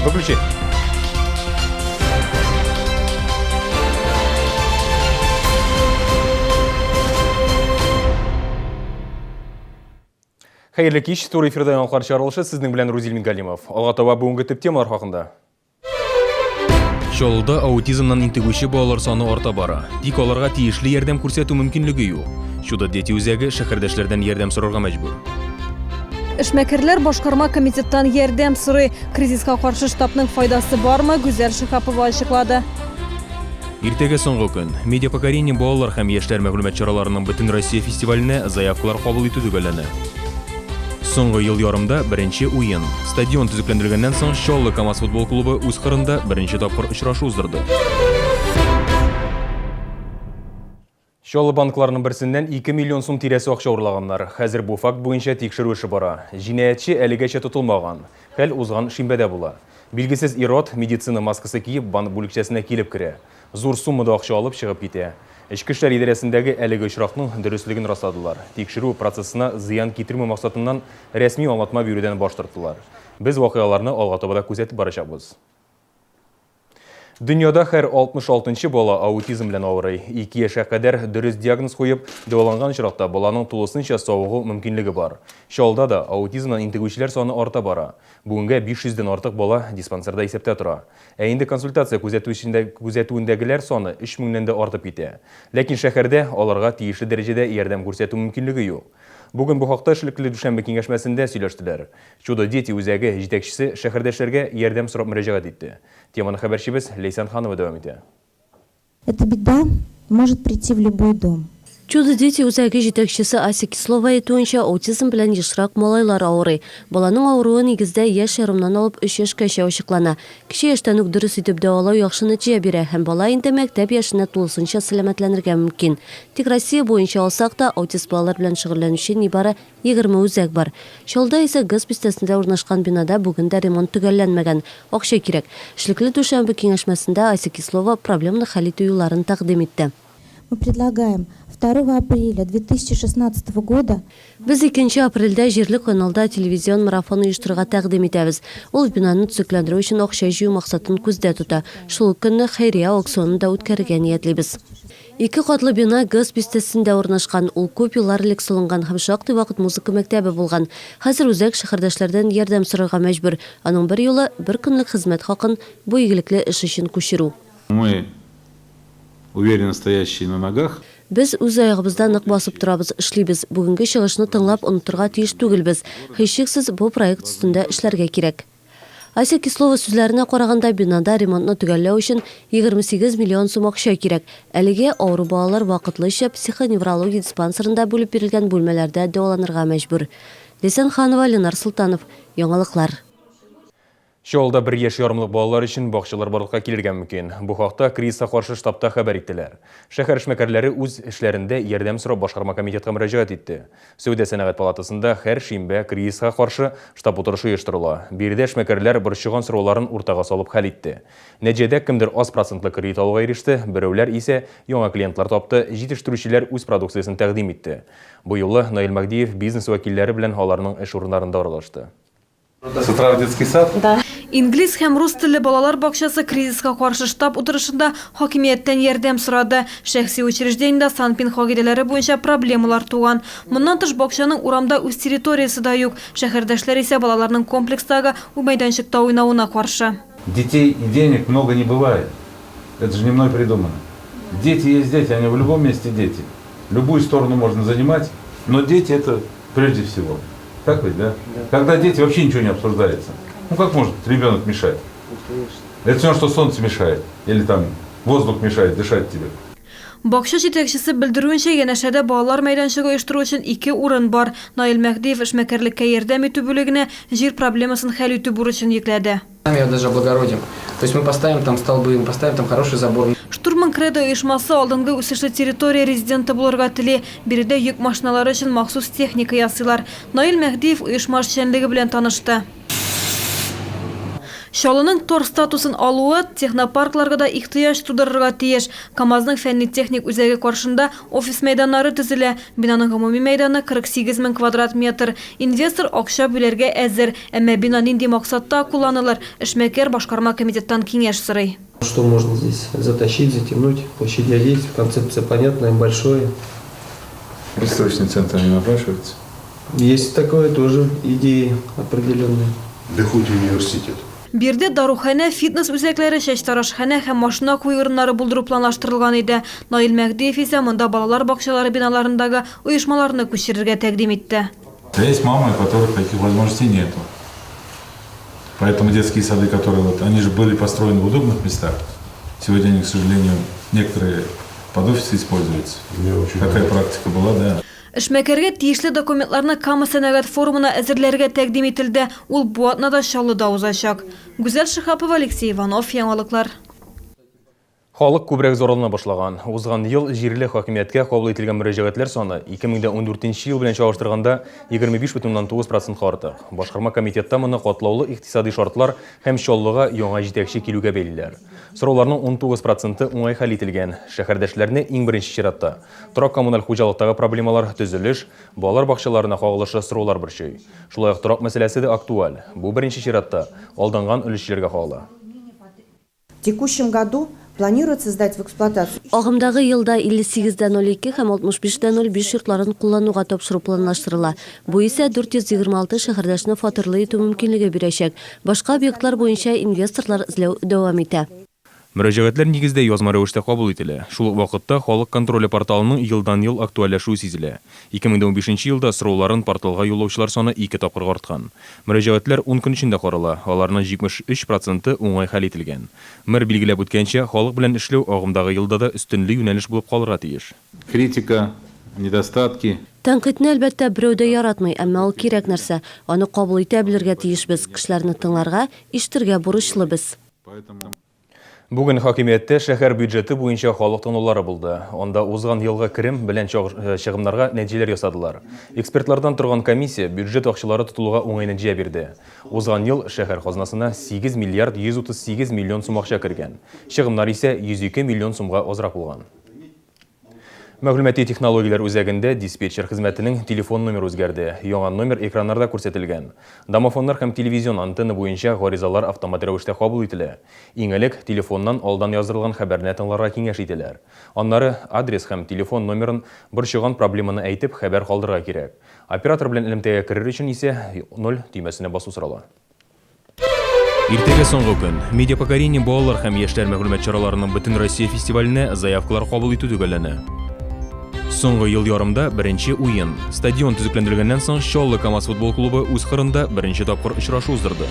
Выключи. Хәерле кич, туры эфирда яңалыклар чыгарылышы сезнең белән Рузил Мингалимов. Алга таба бүгенге төп темалар хакында. Чаллыда аутизмнан интегүче балалар саны арта бара. Тик аларга тиешле ярдәм күрсәтү мөмкинлеге юк. Чудо Дети үзәге шәһәрдәшләрдән ярдәм сорарга мәҗбүр. Эшмәкәрләр башкарма комитеттан ярдәм сорый. Кризиска каршы штабның файдасы бармы, Гүзәл Шиһапова ачыклады. Иртәгә соңгы көн. Медиапокорение балалар һәм яшьләр мәгълүмат чараларының Бөтенроссия фестиваленә заявкалар кабул итү төгәлләнә. Соңгы ел ярымда беренче уен. Стадион төзекләндерелгәннән соң Чаллы КАМАЗ футбол клубы үз кырында беренче тапкыр очрашу уздырды. Чаллы банкларының берсеннән 2 миллион сум тирәсе акча урлаганнар. Хәзер бу факт буенча тикшерү эше бара. Җинаятьче әлегәчә тотылмаган. Хәл узган шимбәдә була. Билгесез ир-ат медицина маскасы киеп банк бүлекчәсенә килеп керә. Зур суммада акча алып чыгып китә. Эчке эшләр идарәсендәге әлеге очракның дөреслеген расладылар. Тикшерү процессына зыян китермәү максатыннан рәсми аңлатма бирүдән баш тарттылар. Без вакыйгаларны алга таба да күзәтеп барачакбыз. Дөньяда һәр 66 нчы бала аутизм белән авырый. Ике яшькә кадәр дөрес диагноз куеп, дәваланган очракта баланың тулысынча савыгу мөмкинлеге бар. Чаллыда да аутизмнан интегүчеләр саны арта бара. Бүгенгә 500 дән артык бала диспансерда исәптә тора. Ә инде консультация күзәтүендәгеләр саны өч меңнән дә артып китә. Ләкин шәһәрдә аларга тиешле дәрәҗәдә ярдәм күрсәтү мөмкинлеге юк. Бүген бу хакта эшлекле дүшәмбе киңәшмәсендә сөйләштеләр. Чудо Дети үзәге җитәкчесе шәһәрдәшләргә ярдәм сорап мөрәҗәгать итте. Теманы хәбәрчебез Ләйсән Ханова дәвам итә. Эта беда может прийти в любой дом. Чудо Дети үзәге җитәкчесе Ася Кислова әйтүенчә, аутизм белән ешрак малайлар авырый. Баланың авыруы нигездә яшь ярымнан алып өч яшькәчә ачыклана. Кече яшьтән үк дөрес итеп дәвалау яхшы нәтиҗә бирә һәм бала инде мәктәп яшенә тулысынча сәламәтләнергә мөмкин. Тик Россия буенча алсак та, аутист балалар белән шөгыльләнүче нибары 20 үзәк бар. Чаллыда исә ГЭС бистәсендә урнашкан бинада бүген дә ремонт төгәлләнмәгән. Акча кирәк. Эшлекле дүшәмбе киңәшмәсендә Ася Кислова проблеманы хәл итү юлларын тәкъдим итте. Мы предлагаем второго апреля 2016 года. Без икенче апрельдә җирле каналда телевизион марафон оештырырга тәкъдим итәбез. Ул бинаны төзекләндерү өчен акча җыю максатын күздә тота. Шул ук көнне хәйрия аукционын да үткәрергә ниятлибез. Ике катлы бина ГЭС бистәсендә урнашкан. Ул күп еллар элек салынган һәм шактый вакыт музыка мәктәбе булган. Хәзер үзәк шәһәрдәшләрдән ярдәм сорарга мәҗбүр. Аның бер юлы, бер көнлек хезмәт хакын бу игелекле эш өчен күчерү. Мы уверенно стоящие на ногах. Без үз аягыбызда нык басып торабыз, эшлибез. Бүгенге чыгышны тыңлап, онытырга тиеш түгелбез. Һичшиксез, бу проект өстендә эшләргә кирәк. Ася Кислова сүзләренә караганда, бинада ремонтны төгәлләү өчен 28 миллион сум акча кирәк. Әлегә авыру балалар вакытлыча психоневрология диспансерында бүлеп бирелгән бүлмәләрдә дәваланырга мәҗбүр. Ләйсән Ханова, Ленар Солтанов. Яңалыклар. Чаллыда бер яшь ярымлык балалар өчен бакчалар барлыкка килергә мөмкин. Бу хакта кризиска каршы штабта хәбәр иттеләр. Шәһәр эшмәкәрләре үз эшләрендә ярдәм сорап башкарма комитетка мөрәҗәгать итте. Сәүдә-сәнәгать палатасында һәр шимбә кризиска каршы штаб утырышы оештырыла. Биредә эшмәкәрләр борчыган сорауларын уртага салып хәл итте. Нәтиҗәдә кемдер аз процентлы кредит алуга иреште, берәүләр исә яңа клиентлар тапты, җитештерүчеләр үз продукциясен тәкъдим итте. Бу юлы Наил Мәһдиев бизнес вәкилләре белән аларның эш урыннарында аралашты. С утра в детский сад? Да. Инглиз һәм рус телле балалар бакчасы кризиска каршы штаб утырышында хакимияттән ярдәм сорады. Шәхси учреждениедә СанПин кагыйдәләре буенча проблемалар туган. Моннан тыш, бакчаның урамда үз территориясе дә юк. Шәһәрдәшләр исә балаларның комплекстагы мәйданчыкта уйнавына каршы. Детей и денег много не бывает. Это же не мной придумано. Дети есть дети, они в любом месте дети. Любую сторону можно занимать, но дети это прежде всего. Так ведь, да? Да. Когда дети, вообще ничего не обсуждается. Ну как может ребенок мешать? Ну, конечно. Это все, что солнце мешает. Или там воздух мешает дышать тебе. Бакча җитәкчесе белдерүенчә, янәшәдә балалар мәйданчыгы оештыру өчен ике урын бар. Наил Мәһдиев эшмәкәрлеккә ярдәм итү бүлегенә җир проблемасын хәл итү бурычын йөкләде. Ее даже облагородим. То есть мы поставим там столбы, мы поставим там хороший забор. Штурман Кредо оешмасы алдынгы үсешле территория резиденты булырга тели. Биредә йөк машиналары өчен махсус техника ясыйлар. Наил Мәһдиев оешма эшчәнлеге белән танышты. Чаллының тор статусын алуы технопаркларга да ихтыяҗ тудырырга тиеш. КАМАЗның фәнни-техник үзәге каршында офис мәйданнары төзелә. Бинаның гомуми мәйданы 48 мең квадрат метр. Инвестор акча бүләргә әзер. Әмма бина нинди максатта кулланылыр, эшмәкәр башкарма комитеттан киңәш сорый. Что можно здесь затащить, затянуть? Площадя есть, концепция понятная, большое. Выставочный центр не напрашивается? Есть такое тоже, идеи определенные. Да хоть университет. Биредә даруханә, фитнес үзәкләре, чәчтарашханә һәм машина кую урыннары булдыру планлаштырылган иде. Наил Мәһдиев исә монда балалар бакчалары биналарындагы оешмаларны күчерергә тәкъдим итте. Есть мамы, у которых таких возможностей нету. Поэтому детские сады, которые вот, они же были построены в удобных местах. Сегодня они, к сожалению, некоторые под офисы используются. Такая практика была, да. Эшмәкәргә тиешле документларны Кама сәнәгать форумына әзерләргә тәкъдим ителде. Ул бу атнада Чаллыда узачак. Гүзәл Шиһапова, Алексей Иванов, Яңалыклар. Халык күбрәк зарлана башлаган. Узган ел җирле хакимияткә кабул ителгән мөрәҗәгатьләр саны 2014 ел белән чагыштырганда 25,9 процентка артык. Башкарма комитетта моны катлаулы икътисади шартлар һәм Чаллыга яңа җитәкче килүгә бәйлиләр. Сорауларның 19 проценты уңай хәл ителгән. Шәһәрдәшләрне иң беренче чиратта торак-коммуналь хуҗалыктагы проблемалар, төзелеш, балалар бакчаларына кагылышлы сораулар борчый. Шулай ук торак мәсьәләсе дә актуаль. Бу беренче чиратта алданган өлешчеләргә кагыла. В текущем году планируется сдать в эксплуатацию. Агымдагы елда 58,02 һәм 65,05 йортларын куллануга тапшыру планлаштырыла. Бу исә 426 шәһәрдәшне фатирлы итү мөмкинлеге бирәчәк. Башка объектлар буенча инвесторлар эзләү дәвам итә. Мөрәҗәгатьләр нигездә язма рәвештә кабул ителә. Шул ук вакытта Халык контроле порталының елдан-ел актуальләшүе сизелә. 2015 елда сорауларын порталга юллаучылар саны ике тапкырга арткан. Мөрәҗәгатьләр ун көн эчендә карала, аларның 73 проценты уңай хәл ителгән. Мэр билгеләп үткәнчә, халык белән эшләү агымдагы елда да өстенле юнәлеш булып калырга тиеш. Критика, недостатки. Тәнкыйтьне, әлбәттә, берәү дә яратмый, әмма ул кирәк нәрсә. Аны кабул итә белергә тиешбез, кешеләрне тыңларга, ишетергә бурычлы без. Поэтому. Бүген хакимияттә шәһәр бюджеты буенча халык тыңлаулары булды. Анда узган елгы керем белән чыгымнарга нәтиҗәләр ясадылар. Экспертлардан торган комиссия бюджет акчалары тотылуга уңай нәтиҗә бирде. Узган ел шәһәр казнасына 8 миллиард 138 миллион сум акча кергән. Чыгымнар исә 102 миллион сумга азрак булган. Мәгълүмати технологияләр үзәгендә диспетчер хезмәтенең телефон номеры үзгәрде. Яңа номер экраннарда күрсәтелгән. Домофоннар һәм телевизион антенна буенча гаризалар автомат рәвештә кабул ителә. Иң элек телефоннан алдан яздырылган хәбәрне тыңларга киңәш итәләр. Аннары адрес һәм телефон номерын, борчыган проблеманы әйтеп, хәбәр калдырырга кирәк. Оператор белән элемтәгә керер өчен исә ноль төймәсенә басу сорала. Иртәгә соңгы көн. Медиапокорение балалар һәм яшьләр мәгълүмат чараларының Бөтенроссия фестиваленә заявкалар кабул итү төгәлләнә. Соңгы ел ярымда беренче уен. Стадион төзекләндерелгәннән соң Чаллы КАМАЗ футбол клубы үз кырында беренче тапкыр очрашу уздырды.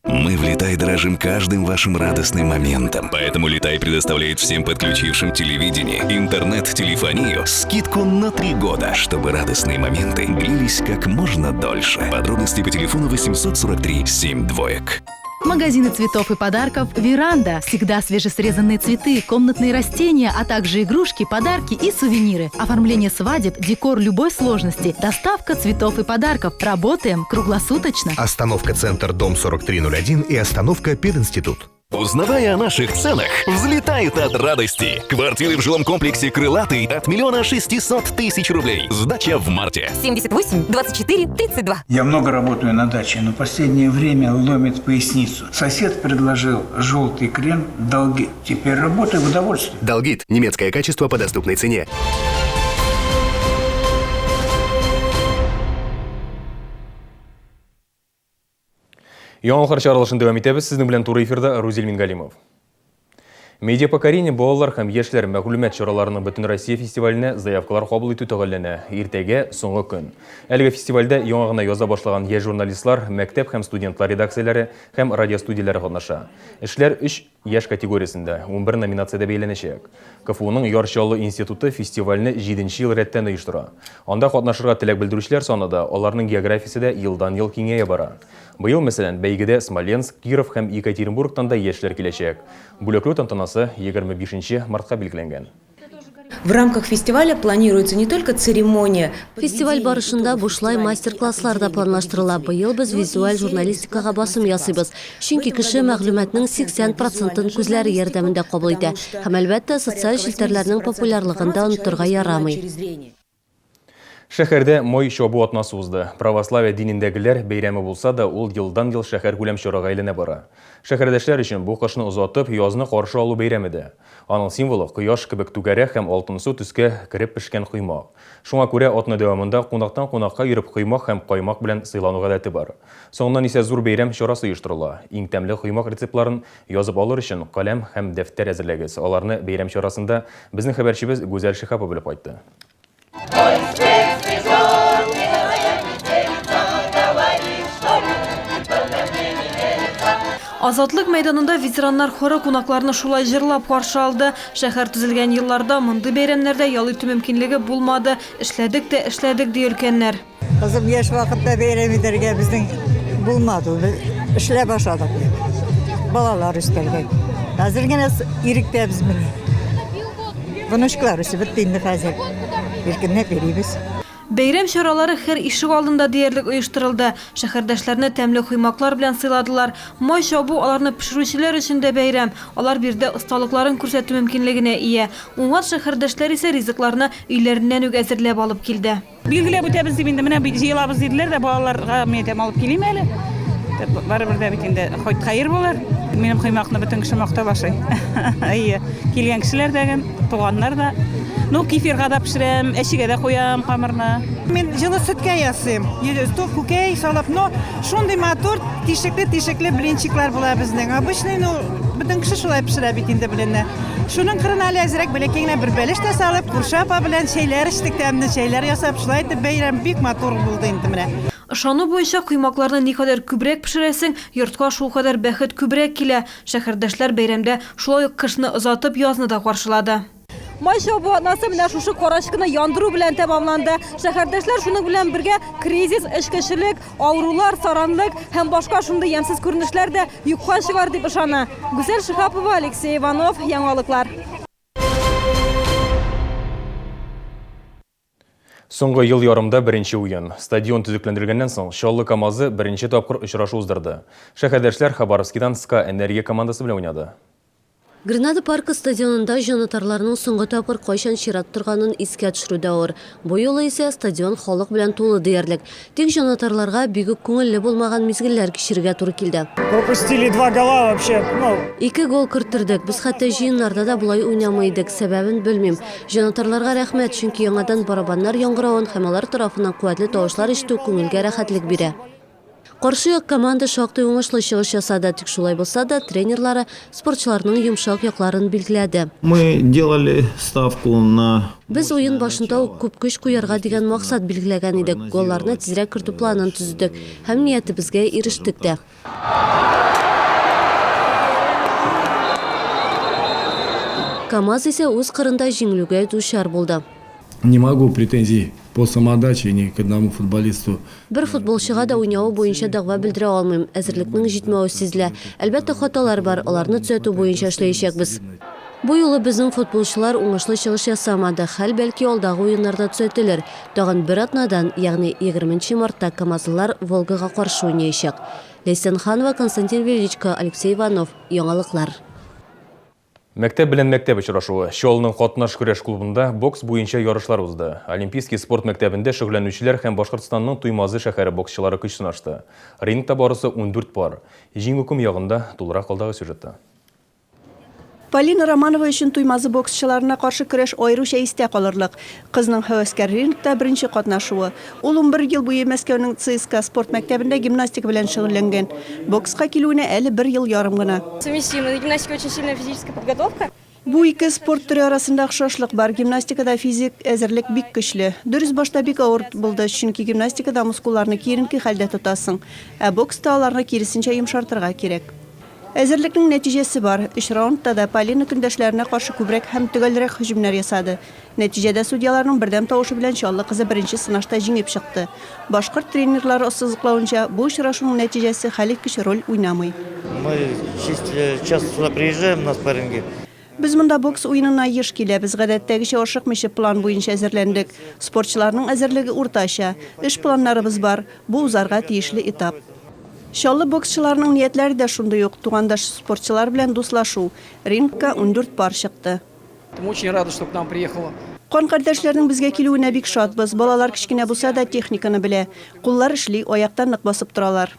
Мы в Летай дорожим каждым вашим радостным моментом. Поэтому Летай предоставляет всем подключившим телевидение, интернет, телефонию скидку на три года, чтобы радостные моменты длились как можно дольше. Подробности по телефону 843 7 двоек. Магазины цветов и подарков «Веранда». Всегда свежесрезанные цветы, комнатные растения, а также игрушки, подарки и сувениры. Оформление свадеб, декор любой сложности, доставка цветов и подарков. Работаем круглосуточно. Остановка «Центр», дом 4301 и остановка «Пединститут». Узнавая о наших ценах, взлетает от радости. Квартиры в жилом комплексе «Крылатый» от 1 600 000 рублей. Сдача в марте. 78 24 32. Я много работаю на даче, но последнее время ломит поясницу. Сосед предложил желтый крем «Долгит». Теперь работаю в удовольствие. «Долгит» – немецкое качество по доступной цене. Яңалыклар чыгарылышын дәвам итәбез. Сезнең белән туры эфирда Рузил Мингалимов. Медиапокорение балалар һәм яшьләр мәгълүмат чараларының Бөтенроссия фестиваленә заявкалар кабул итү төгәлләнә. Иртәгә соңгы көн. Әлеге фестивальдә яңа гына яза башлаган яшь журналистлар, мәктәп һәм студентлар редакцияләре һәм радиостудияләре катнаша. Эшләр өч яшь категориясендә 11 номинациядә бәяләнәчәк. КФУның Яр Чаллы институты фестивальне җиденче ел рәттән оештыра. Анда катнашырга теләк белдерүчеләр саны да, аларның географиясе дә елдан-ел киңәя бара. Быел, мәсәлән, бәйгедә Смоленск, Киров һәм Екатеринбургтан да яшьләр киләчәк. Бүләкләү тантанасы 25 мартка билгеләнгән. В рамках фестиваля планируется не только церемония. Фестиваль барышында бушлай мастер-класслар да планлаштырыла. Быел без визуаль журналистикага басым ясыйбыз. Чөнки кеше мәгълүматның 80 процентын күзләре ярдәмендә кабул итә. Һәм, әлбәттә, социаль челтәрләрнең популярлыгын да онытырга ярамый. Шәһәрдә Май чабу атнасы узды. Православие динендәгеләр бәйрәме булса да, ул елдан-ел шәһәркүләм чарага әйләнә бара. Шәһәрдәшләр өчен бу кышны озатып, язны каршы алу бәйрәме дә. Аның символы, кояш кебек түгәрәк һәм алтынсу төскә кереп пешкән коймак. Шуңа күрә атна дәвамында кунактан кунакка йөреп коймак һәм каймак белән сыйлану гадәте бар. Соңыннан исә зур бәйрәм чарасы оештырыла. Иң тәмле коймак рецептларын язып алыр өчен каләм һәм дәфтәр әзерләгез. Аларны бәйрәм чарасында безнең хәбәрчебез Гүзәл Шиһапова белеп кайтты. Азатлык мәйданында ветераннар хоры кунакларны шулай җырлап каршы алды. Шәһәр төзелгән елларда мондый бәйрәмнәрдә ял итү мөмкинлеге булмады. Эшләдек тә эшләдек, ди өлкәннәр. Кызым, яшь вакытта бәйрәм итәргә безнең булмады. Без эшләп ашадык бит. Балалар үстергән. Хәзер генә иректәбез менә. Внучкалар үсеп бетте инде хәзер. Иркенләп йөрибез. Бәйрәм чаралары һәр ишек алдында диярлек оештырылды. Шәһәрдәшләрне тәмле коймаклар белән сыйладылар. Май чабу аларны пешерүчеләр өчен дә бәйрәм. Алар биредә осталыкларын күрсәтү мөмкинлегенә ия. Уңган шәһәрдәшләр исә ризыкларны өйләреннән үк әзерләп алып килде. Билгеләп үтәбез дип инде менә җыелабыз диделәр дә, балаларга мин әйтәм, алып килим әле. Барыбер дә бит инде хоть хәер булыр. Минем коймакны бөтен кеше мактап ашый. Әйе, килгән кешеләр дә, туганнар да. Ну, кефирга да пешерәм, әчегә дә куям камырны. Мин җылы сөткә ясыйм. Йөз күкәй салып, но шундый матур тишекле-тишекле блинчиклар була безнең. Обычный, ну, бөтен кеше шулай пешерә бит инде блинны. Шуның кырына әле әзрәк бәләкәй генә бер бәлеш тә салып, күрше апа белән чәйләр эчтек, тәмле чәйләр ясап, шулай итеп бәйрәм бик матур булды инде менә. Ышану буенча, коймакларны никадәр күбрәк пешерәсең, йортка шулкадәр бәхет күбрәк килә. Шәһәрдәшләр бәйрәмдә шулай ук кышны озатып, язны да каршылады. Май чабу атнасы менә шушы карачкыны яндыру белән тәмамланды. Шәһәрдәшләр шуның белән бергә кризис, эчкечелек, авырулар, саранлык һәм башка шундый ямьсез күренешләр дә юкка чыгар дип ышана. Гүзәл Шиһапова, Алексей Иванов, Яңалыклар. Соңгы ел ярымда беренче уен. Стадион төзекләндерелгәннән соң, Чаллы КАМАЗы беренче тапкыр очрашу уздырды. Шәһәрдәшләр Хабаровскидан СКА Энергия командасы белән уйнады. Гренада паркы стадионында җанатарларның соңгы тапкыр кайчан чират торганын искә төшерү дә авыр. Бу юлы исә стадион халык белән тулы диярлек. Тик җанатарларга бик үк күңелле булмаган мизгелләр кичерергә туры килде. Пропустили два гола вообще, ну. Ике гол керттердек. Без хәтта җыеннарда да болай уйнамый идек. Сәбәбен белмим. Җанатарларга рәхмәт, чөнки яңадан барабаннар яңгыравын һәм алар тарафыннан куәтле тавышлар ишетү күңелгә рәхәтлек бирә. Каршы як команда шактый уңышлы чыгыш ясады, тик шулай булса да тренерлары спортчыларның йомшак якларын билгеләде. Мы делали ставку на. Без уен башында ук күп көч куярга дигән максат билгеләгән идек, голларны тизрәк кертү планын төзедек һәм ниятебезгә ирештек тә. КАМАЗ исә үз кырында җиңелүгә дучар булды. Не могу претензий по самоотдаче ни к одному футболисту. Бер футболчыга да уйнавы буенча дәгъва белдерә алмыйм. Әзерлекнең җитмәве сизелә. Әлбәттә, хаталар бар, аларны төзәтү буенча эшләячәкбез. Бу юлы безнең футболчылар уңышлы чыгыш ясамады. Хәл, бәлки, алдагы уеннарда төзәтелер. Тагын бер атнадан, ягъни егерменче мартта камазлылар Волга га каршы уйнаячак. Ләйсән Ханова, Константин Величко, Алексей Иванов. Яңалыклар. Мәктәп белән мәктәп очрашуы. Чаллының катнаш көрәш клубында бокс буенча ярышлар узды. Олимпийский спорт мәктәбендә шөгыльләнүчеләр һәм Башкортстанның Туймазы шәһәре боксчылары көч сынашты. Рингта барысы 14 пар. Җиңү кем ягында, тулырак алдагы сюжетта. Полина Романова өчен Туймазы боксчыларына каршы көрәш аеруча истә калырлык. Кызның һәвәскәр рингта беренче катнашуы. Ул 11 ел буе Мәскәүнең ЦСКА спорт мәктәбендә гимнастика белән шөгыльләнгән. Бокска килүенә әле бер ел ярым гына. Совместимо. Гимнастика очень сильная физическая подготовка. Бу ике спорт төре арасында охшашлык бар. Гимнастикада физик әзерлек бик көчле. Дөрес, башта бик авыр булды, чөнки гимнастикада мускулларны киеренке хәлдә тотасың. Ә бокста аларны киресенчә йомшартырга кирәк. Әзерлекнең нәтиҗәсе бар. Өч раундта да Полина көндәшләренә каршы күбрәк һәм төгәлрәк һөҗүмнәр ясады. Нәтиҗәдә судьяларның бердәм тавышы белән Чаллы кызы беренче сынашта җиңеп чыкты. Башкорт тренерлары ассызыклавынча, бу очрашуның нәтиҗәсе хәлиткеч роль уйнамый. Мы часто сюда приезжаем на спарринги. Без монда бокс уенына еш киләбез. Гадәттәгечә ашыкмыйча план буенча әзерләндек. Спортчыларның әзерлеге уртача. Эш планнарыбыз бар. Бу узарга тиешле этап. Чаллы боксчыларының ниятләре дә шундый ук, тугандаш спортчылар белән дуслашу. Рингка 14 пар чыкты. Мы очень рады, что к нам приехала. Кан кардәшләрнең безгә килүенә бик шатбыз. Балалар кечкенә булса да, техниканы белә. Куллар эшли, аякта нык басып торалар.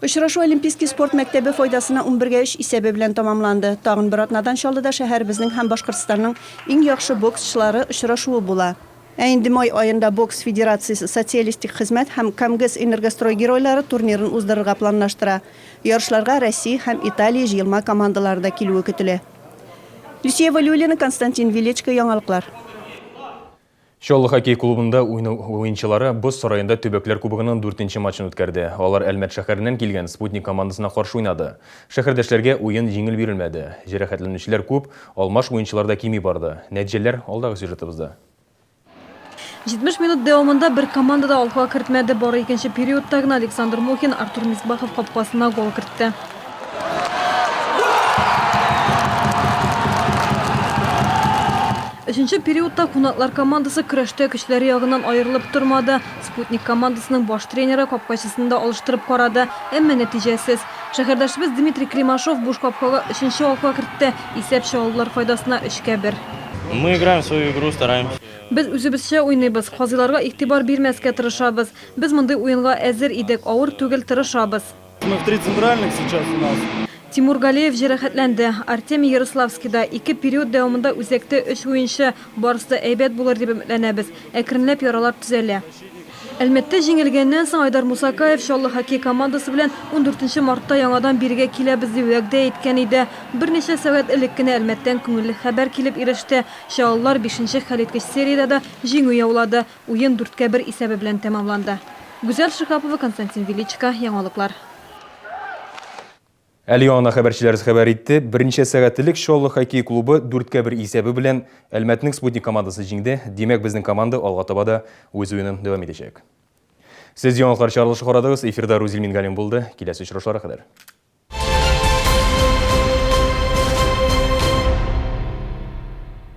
Очрашу Олимпийский спорт мәктәбе файдасына унбергә өч исәбе белән тәмамланды. Тагын бер атнадан Чаллыда шәһәребезнең һәм Башкортстанның иң яхшы боксчылары очрашуы була. Ә инде май аенда бокс федерациясе Социалистик хезмәт һәм КамГЭС-Энергострой геройлары турнирын уздырырга планлаштыра. Ярышларга Россия һәм Италия җыелма командалары да килүе көтелә. Люсия Вәлиуллина, Константин Величко, Яңалыклар. Чаллы хоккей клубында уенчылары боз сараенда Төбәкләр кубогының дүртенче матчын үткәрде. Алар Әлмәт шәһәреннән килгән Спутник командасына каршы уйнады. Шәһәрдәшләргә уен җиңел бирелмәде. Җәрәхәтләнүчеләр күп, алмаш уенчылар да кими барды. Нәтиҗәләр алдагы сюжетыбызда. 70 минут дәвамында бер команда да алга кертмәде. Бары икенче периодта гына Александр Мухин Артур Мисбахов капкасына гол кертте. Өченче периодта кунаклар командасы көрәштә көчләре ягыннан аерылып тормады. Спутник командасының баш тренеры капкачысын да алыштырып карады, әмма нәтиҗәсез. Шәһәрдәшебез Дмитрий Климашов буш капкага өченче алка кертте. Исәп чаллылар файдасына өчкә бер. Мы играем свою игру, стараемся. Без үзебезчә уйныйбыз, казыйларга игътибар бирмәскә тырышабыз. Без мондый уенга әзер идек, авыр түгел, тырышабыз. Мы в три центральных сейчас у нас. Тимур Галиев җәрәхәтләнде. Артемий Ярославский да. Ике период дәвамында үзәктә өч уенчы. Барысы да әйбәт булыр дип өметләнәбез. Әкренләп яралар төзәлә. Әлмәттә җиңелгәннән соң Айдар Мусакаев Чаллы хоккей командасы белән ундүртенче мартта яңадан бирегә киләбез дип вәгъдә иткән иде. Берничә сәгать элек кенә Әлмәттән күңелле хәбәр килеп иреште. Чаллылар бишенче хәлиткеч сериядә дә җиңү яулады. Уен дүрткә бер исәбе белән тәмамланды. Гүзәл Шиһапова, Константин Величко, Яңалыклар. Әле яңа хәбәрчеләребез хәбәр итте, берничә сәгать элек Чаллы хоккей клубы дүрткә бер исәбе белән Әлмәтнең Спутник командасы җиңде. Димәк, безнең команда алга таба да үз уенын дәвам итәчәк. Сез яңалыклар чыгарылышы карадыгыз. Эфирда Рузил Мингалим булды. Киләсе очрашуларга кадәр.